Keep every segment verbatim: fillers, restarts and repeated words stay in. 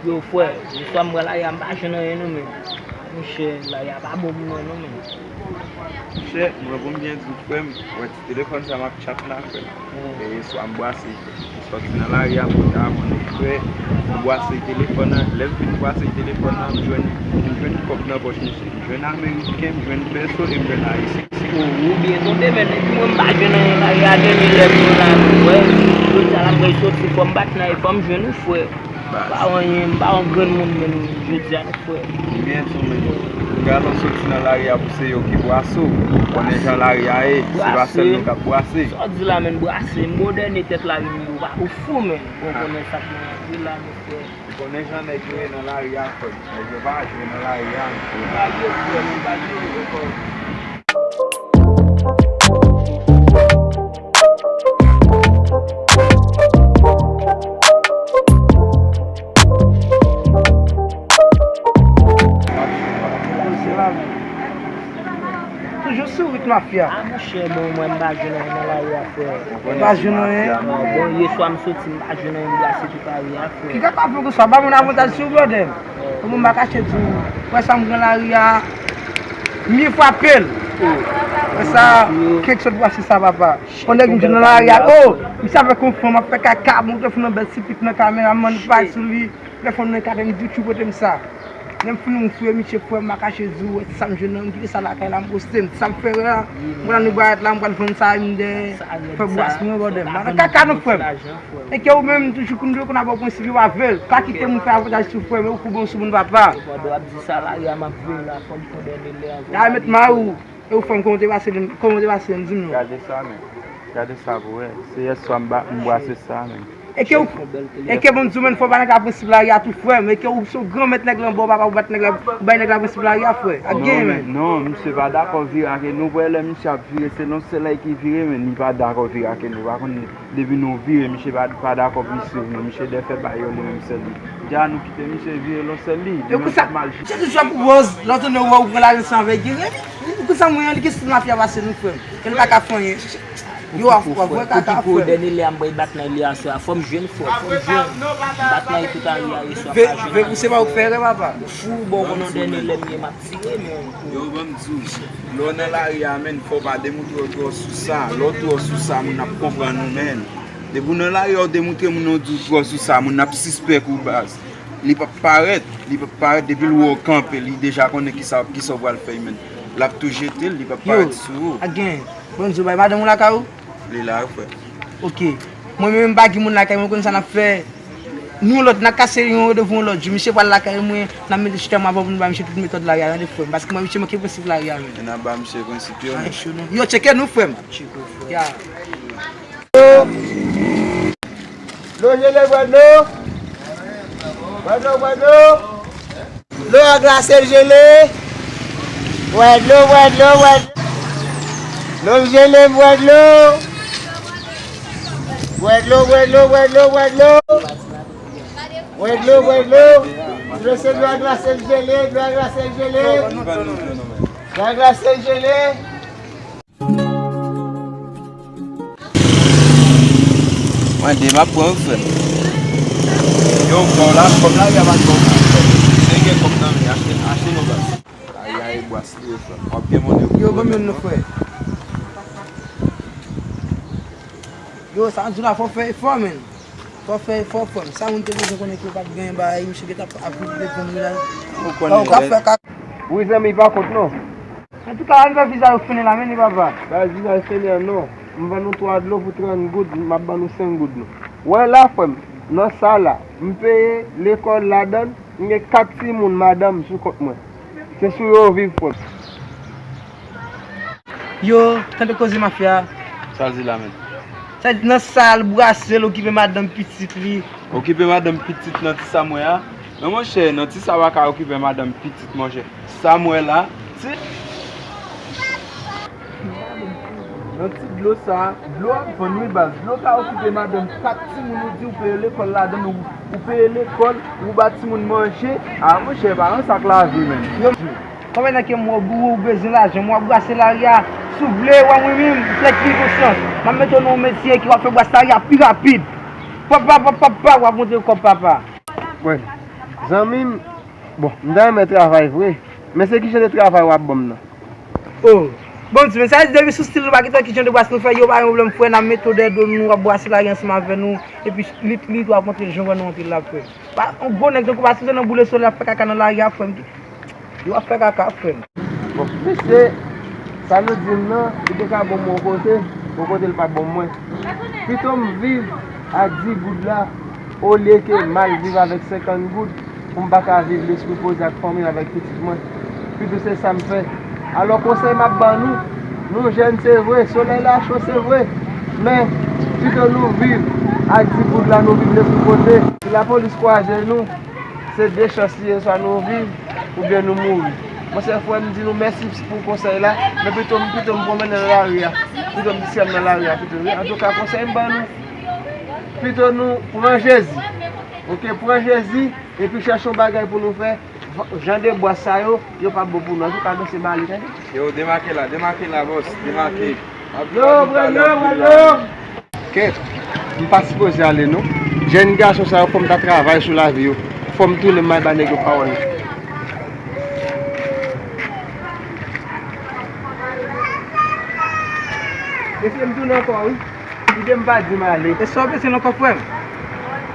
Yo, frè, yèswa m pran lari a, m pa jwenn anyen non, men. Monchè, lari a pa bon pou mwen non, men. Monchè, mwen, pou m byen di w, frè m, wè ti telefòn sa m ap tchat la, frè m. E yèswa m bwase. M sòti nan lari a, m te abòne, frè. M bwase telefòn nan. Lè m fin bwase telefòn nan, m jwenn, m jwenn kòb nan pòch misye. M jwenn ameriken, m jwenn pèso e m jwenn ayisyen. O, ou byen tonbe, men depi mwen m pa jwenn anyen lari a, dènye lè m yo la, men, frè. Jodi a la m pral soti, fò m bat nan, fò m jwenn ou, frè. Pa anyen, m pa yon granmoun, men jodi a, frè. Byen tou, men. Gade w soti nan lari a pou se yo ki bwase w. Ou konnen jan lari a ye, se pa sèl nou k ap bwase. Sa w di la, men, bwase? M ba w dènye tèt lari m yo, ou fou, men. Bon, konnen sa k nan lari la, men, frè. Ou konnen jan nèg yo ye nan lari a, frè. Nèg yo pa jwe nan lari a, men. Ou pa jwe, frè, ou pa jwe, frè. Toujou sou wout mafya. A, monchè, bon, mwen, m pa jwenn anyen nan lari a, frè. Ou pa jwenn anyen? Non, bon, yèswa m soti, m pa jwenn anyen, m bwase tout lari a, frè. Ki ka pa fè konsa, ba moun avantaj sou w, brother. Kòman m pa kache di w, wè sa m pran lari a, m ye frape l. Wè sa, kèk sòt bwase sa, papa. Kòm nèg m jwenn nan lari a, o, misye avèk yon fanm ap fè kaka, montre fanm nan bèl ti pik nan kamera, m ann pale sou li. Lè fanm nan gade m, YouTube pote m sa. Lè m fin fouye misye, frè m, m pa kache di w, wè sa m jwenn nan, m kite sa lakay la, m poste m. Sa m fè wè a, m pral nan bwayèt la, m pral vann sa, m dèyè fè bwase mwen, brother. M pa nan kaka non, frè m. E ke ou menm, toujou konn, konn ap ba w prensip, yo pa vle l. Pa kite moun fè avantaj sou frè m, ou kou bon sou moun, papa. Pandan w ap di sa, lari a m ap veye la, fò m pran dènye lè anvan. Lari a met mari w. E ou frè m, kòman w te pase, kòman w te pase, di m non. Gade sa, men. Gade sa pou wè. Se yèswa m ba, m bwase sa, men. E ke ou, e ke bon di w, men, fò w pa nan ka prensip lari a tou, frè m. E ke ou se yon gran mèt nèg lan ba w, papa, ou bat nèg la, ou bay nèg la prensip lari a, frè. Ak gen, men. Non, misye pa dakò vire ak nou, wè lè misye ap vire, se yon sèl lè ki vire, men li pa dakò vire ak nou. Pa konn depi nou vire, misye pa, pa dakò pou li swiv nou. Misye dè fè bagay yo li menm sèl li. Dja nou kite misye vire lòt sèl li. Li menm ap mal jwe. Se toujou ap wòz, lòt ane wè ou pran lari ansanm avèk Geren. Ou konn sa mwen an, li gen stil mafya pase nou, frè m. Ke l pa ka fè anyen. Yo, w ap, w ap wè kaka, frè m. Dènye lè a m pral bat nan li aswè a. Fò m jwenn, frè, fò m jwenn. M bat nan li tout a li a, yèswa pa jwenn. Ve pou se pa ou k fè erè, papa. Fou, bon, konnen dènye lè m ye, m ap tire, men. Yo, ban m di w, lè w nan lari a, men, fò w pa demontre w twò sou sa. Lè w twò sou sa, moun ap konprann ou, men. Depi w nan lari a, w demontre moun nan w di w twò sou sa, moun ap sispèk ou, baz. Li p ap parèt, li p ap parèt, depi l wè w kanpe, li deja konnen kisa, kisa w pral fè, men. L ap tou jete l, li p ap parèt sou ou. Yo, ak gen, bon, di w bay madanm ou lakay ou? Li la, wi, frè. Ok. Mwen menm, m pa gen moun lakay mwen, ou konn sa n ap fè. Nou lòt, n a kase yon randevou yon lòt jou. Misye pral lakay mwen, n a mete chita mwen avan pou nou ba misye tout metòd lari a, tande, frè m. Paske mwen, misye manke prensip lari a, men. E n a ba misye prensip yo, men. Yo, tcheke nou, frè m. Ya. Dlo jele, bwè dlo. Bwè dlo, bwè dlo. Dlo a glase, l jele. Bwè dlo, bwè dlo, bwè dlo. Dlo jele, bwè dlo. Bwè dlo, bwè dlo, bwè dlo, bwè dlo. Bwè dlo, bwè dlo. Dlo se dlo a glase, l jele, dlo a glase, l jele. Dlo a glase, l jele. Mwen de m ap pran wi, frè m. Yo, kòb la, kòb la, y a pa kòb, frè m. Se gen kòb nan men, achte, achte non, baz. Ay, ay, bwase li, frè m. W ap gen monnen. Yo, ban m youn non, frè. Yo, sa m di w la, fò w fè efò, men. Fò w fè efò, frè m. Sa moun te bezwen konnen ke w pa t gen bagay, misye gentan ap, ap vin devan nou la. Ou konnen, ou ka fè kaka. Wi, zanmi, pa kont non. Antouka, ann fè viza yo fennen la, men li papa. Ba viza yo fennen an non. M vann ou twa dlo pou trant goud, m ap ban nou senk goud non. Wè la, frè m, nan sa la, m peye lekòl ladann, m gen kat timoun, madanm sou kont mwen. Se sou yo viv, frè m. Yo, tande koze mafya. Sa l di la menm? Sa l di nan sa l bwase l, okipe madanm pitit li. Okipe madanm pitit nan ti sa mwen a? Men monchè, nan ti sa pa ka okipe madanm pitit, monchè. Sa m wè la, ti, nan ti dlo sa, dlo ap vann wi baz. Dlo ka okipe madanm kat timoun, ou di ou peye lekòl ladann, ou, ou peye lekòl, ou ba timoun manje. A monchè, pa nan sa k lavi menm. Yo, kòm nan ke m wè w boure, ou bezwen lajan, m w ap bwase lari a, si w vle, w a mwen menm, m fè ki konsyans. M ap mete w nan yon metye ki w ap fè bwase lari a pi rapid. Papa, papa, papa, w ap monte kòb papa. Wè. Zanmi m, bon, m ta renmen travay vre, men se ki jan de travay w ap ban m nan? Oh. Bon, m di, men sa vle di depi sou stil nou pa gentan ki jan de bwase nou fè, yo pa gen pwoblèm, frè, n ap mete w dèyè do nou, w ap bwase lari ansanm avè nou, epi li, li tou ap montre jan w wè nou anpil la, frè. Pa, yon gwo nèg tankou w pa sipoze nan boule solèy ap fè kaka nan lari a, frè m. Yo ap fè kaka, frè m. Bon, mesye, sa nou di m nan, li te ka bon m yon kote, yon kote l pa bon mwen. Pito m viv ak dis goud la, olye ke m al viv avèk senkant goud, pou m pa ka viv lespri poze ak fanmi m, avèk pitit mwen. Pito se sa m fè. Alò, konsèy m ap ban nou, nou jèn se vre, solèy la cho se vre, men pito nou viv ak dis goud la, nou viv lespri poze. Si lapolis kwaze nou, se de chans li ye, swa nou viv oubyen nou mouri. Monchè, frè m, di nou mèsi pou konsèy la, men pito m, pito m pwomennen nan lari a, pito m distrè m nan lari a pito, wi. Antouka, konsèy m ban nou, pito nou pran Jezi. Oke, pran Jezi epi chèche yon bagay pou nou fè. Jan de bwase sa yo, yo p ap bon pou nou. Antouka, mesye, m ale, tande. Yo, demake la, demake la, bòs, demake. Yo, Breno, Breno. Kèt, m pa sipoze ale non. Jèn gason sa yo, fò m ta travay sou lavi yo. Fò m tounen m al ba nèg yo pawòl. Mesye, m tounen ankò, wi. Kite m pa di m ale. E sa w bezwen ankò, frè m?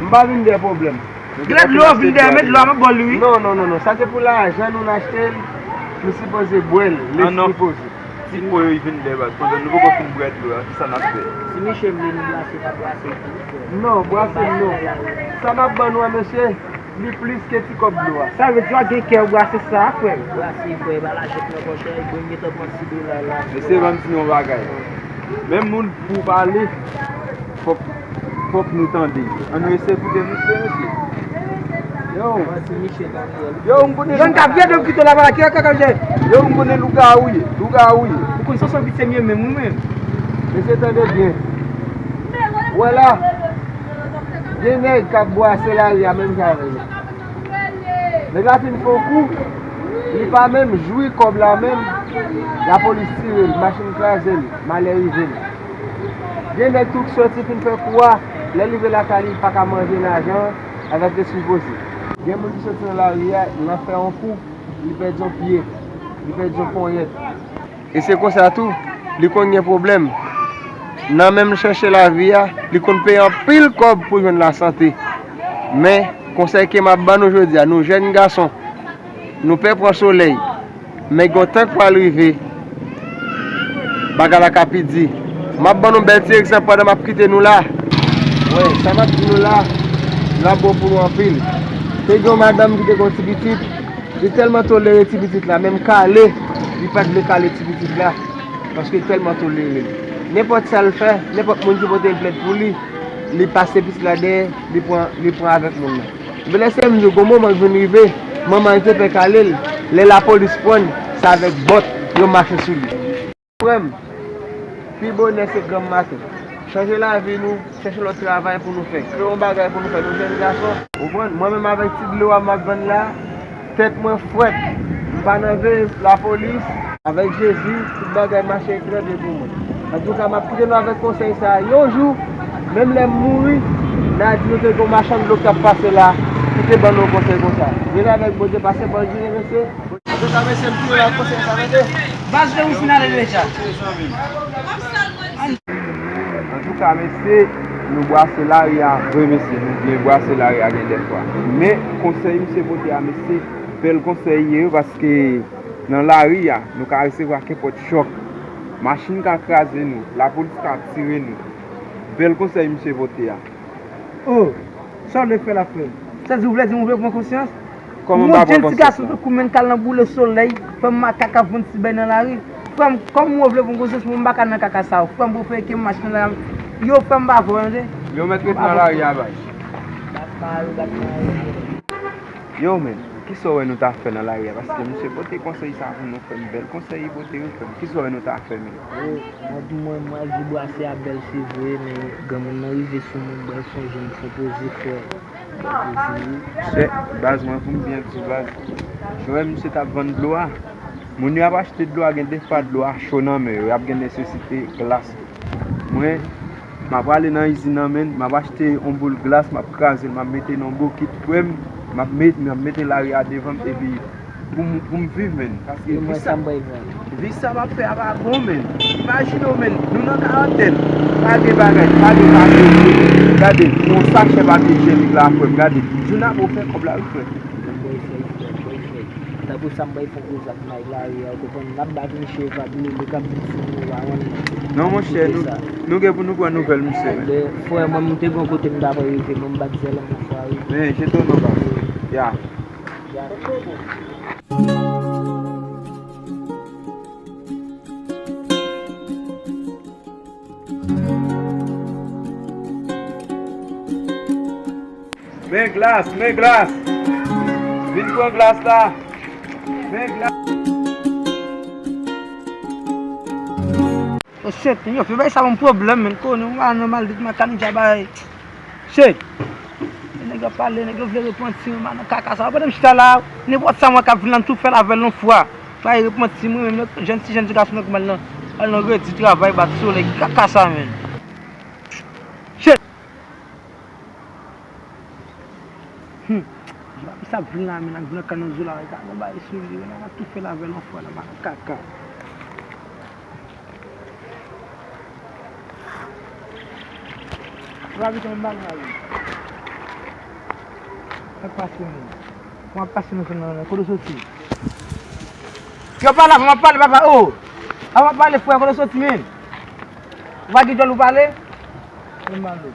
M pa vin dèyè pwoblèm. Gade dlo, vin dèyè, met dlo a, m ap ba w li, wi. Non, non, non, non. Sa se pou lajan nou n achte l. Nou sipoze bwè l, lespri poze. Ti po yo vin dèyè baz. Pandan nou poko fin bwè dlo a, kisa n ap fè? Si miche vle nou bwase, pa bwase l tou, frè. Non, bwase l non. Sa m ap ban nou an, mesye, li plis ke ti kòb dlo a. Sa vle di w gen kè w bwase sa, frè m. Bwase, frè, pa lajèt nan pòch la, bon, m gentan pran ti dola la. Mesye, ban m di nou yon bagay. Menm moun pou pale, fòk, fòk nou tande. Ann nou eseye koute misye, mesye. Yo. Yo, m konnen. Jèn k ap vye dòm kite w la, pa la, ki kaka w jè? Yo, m konnen lougawou ye, lougawou ye. Ou konn se yon vit se mye menm, ou menm. Mesye, tande byen. Wè la, gen nèg k ap bwase lari a menm jan avè nou. Nèg la fin fè yon kou, li pa menm jwi kòb la menm, lapolis tire l, machin kraze l, malè rive l. Gen nèg tou ki soti fin fè kou a, lè l rive lakay li, li pa ka manje lajan an avèk lespri poze. Gen moun ki soti nan lari a, nan fè yon kou, li pèdi yon pye, li pèdi yon ponyèt. E se konsa tou, li konn gen pwoblèm. Nan menm chèche lavi a, li konn peye anpil kòb pou jwenn lasante. Men, konsèy ke m ap ban nou jodi a, nou jèn gason, nou pè pran solèy. Men gen yon tan k pral rive, bagay la ka pi di. M ap ban nou bèl ti egzanp pandan m ap kite nou la. Wè, sa m ap di nou la, l ap bon pou nou anpil. Te gen yon madanm ki te gen yon ti pitit, li tèlman tolere ti pitit la, menm kale, li pa t vle kale ti pitit la, paske li tèlman tolere l. Nenpòt sa l fè, nenpòt moun ki pote yon plent pou li, li pase pitit la dèyè, li pran, li pran avèk moun nan. Men lè se m di w, gon moman k vin rive, manman l te pè kale l, lè lapolis pran l, se avèk bòt yo mache sou li. Frè m, pi bonè se granm maten. Chanje lavi nou, chèche lòt travay pou nou fè. Kreye yon bagay pou nou fè, nou jèn gason. Ou konprann? Mwen menm avèk ti dlo a m ap vann la, tèt mwen frèt. M pa nan veye lapolis. Avèk Jezi, tout bagay mache trè byen pou mwen. Antouka, m ap kite nou avèk konsèy sa a. Yon jou, menm lè m mouri, n a di nou te gen yon machann dlo k t ap pase la, ki te ban nou yon konsèy konsa. Rete avèk Bondye, pase bòn jounen, mesye. Antouka, mesye, m tounen la konsèy sa, tande. Baz, lè ou fin ale deja. Antouka, mesye, nou bwase lari a vre, mesye. Nou byen bwase lari a gen dèfwa. Men, konsèy misye pote a, mesye, bèl konsèy ye, paske nan lari a, nou ka resevwa kenpòt chòk. Machin ka kraze nou, lapolis ka tire nou. Bèl konsèy misye pote a. Oh, sa w vle fè la, frè m? Sa di w vle di m ou vle pran konsyans? Kòman m pa pran konsyans la? Ti gason tankou mwen k al nan boule solèy, fè m makak ap vann ti bèy nan lari. Frè m, kòman w vle pran konsyans mwen m pa ka nan kaka sa yo? Frè m, prefere ke m mache nan lari a. Yo, frè m, pa vre, tande. Yo mèt rete nan lari a, baz. Bat mare, bat mare. Yo, men, kisa w wè nou ta fè nan lari a? Paske misye pote konsèy sa pou nou, frè m, bèl konsèy li pote, wi, frè m. Kisa w wè nou ta fè, men? Yo, mwen, pou mwen, mwen di bwase a bèl, se vre, men granmoun nan rive sou mwen, mwen sonje m fon poze, frè. Fon poze, wi. Chè, baz, mwen, pou m byen di w, baz. Jwè misye t ap vann dlo a. Moun yo ap achte dlo a, gen de fwa dlo a cho nan men yo, y ap gen nesesite glas tou. Mwen, m ap prale nan izin nan, menn, m ap achte yon boul glas, m ap kraze l, m ap mete nan yon bokit, frè m. M ap met, m ap mete lari a devan m epi pou m, pou m viv, menn. Paske vi sa, vi sa m ap fè a pa bon, menn. Imajine w, menn, nou nan karantèn. Pa gen bagay, pa gen papye. Gade, yon sachè papye ijenik la, frè m. Gade, Juna pou fè kòb la, wi, frè. Tankou sa m bay fè gwo zak may lari a, ou konprann? N ap bat misye vag li, li k ap vin sou nou, pa konn. Non, monchè, nou, nou gen pou nou pran nouvèl misye, men. Ebyen, frè, mwen, m te gon kote m t ap rive, mwen, m bat zèl an yon fwa, wi. Men, jete w non, baz. Ya. Ya. Men glas, men glas. Vin pran glas la. Men glas. Oh shit, yo, fè bay sa yon pwoblèm, men. Konnen w pa nòmal, dit makanija bay. Shit. Nèg yo pale, nèg yo vle repanti, men nan kaka sa. Pandan m chita la, nenpòt sa mwen k ap vin la, m tou fè l avè l yon fwa. Bay repanti, mwen menm, jèn ti jèn ti gason nan k mal nan, al nan redi travay, bat solèy, kaka sa, men. Shit. Hmm. Jan sa vin la, men, ak vin nan kanal zo la, e ka nan bay sou li, men, n a tou fè l avè l yon fwa, nan ba kaka. Gravite yon bagay. Sa k pase, men? Kòman pase nou fè nan, nan, kote w soti? Yo, pale, avan m ap pale, papa, oh! Avan m ap pale, frè, kote w soti, men? Ou pa gen djòl ou pale? Ou malo.